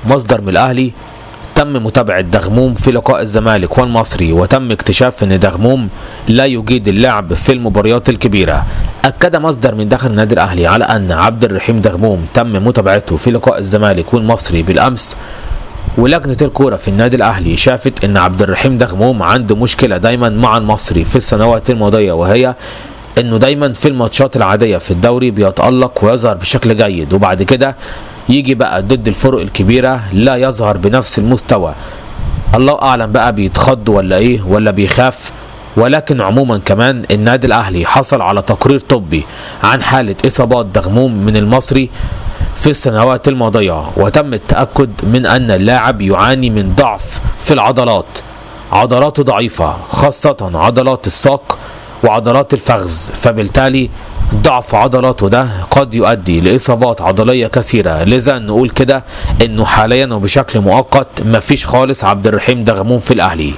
مصدر من الأهلي: تم متابعة دغموم في لقاء الزمالك والمصري، وتم اكتشاف ان دغموم لا يجيد اللعب في المباريات الكبيرة. أكد مصدر من داخل النادي الأهلي على أن عبد الرحيم دغموم تم متابعته في لقاء الزمالك والمصري بالأمس، ولجنة الكورة في النادي الأهلي شافت ان عبد الرحيم دغموم عنده مشكلة دايما مع المصري في السنوات الماضية، وهي انه دايما في الماتشات العادية في الدوري بيتألق ويظهر بشكل جيد، وبعد كده يجي بقى ضد الفرق الكبيرة لا يظهر بنفس المستوى. الله أعلم بقى بيتخض ولا إيه ولا بيخاف. ولكن عموما كمان النادي الأهلي حصل على تقرير طبي عن حالة إصابات دغموم من المصري في السنوات الماضية، وتم التأكد من أن اللاعب يعاني من ضعف في العضلات، عضلاته ضعيفة خاصة عضلات الساق وعضلات الفخذ، فبالتالي ضعف عضلاته ده قد يؤدي لإصابات عضلية كثيرة. لذا نقول كده إنه حاليا وبشكل مؤقت مفيش خالص عبد الرحيم دغموم في الأهلي.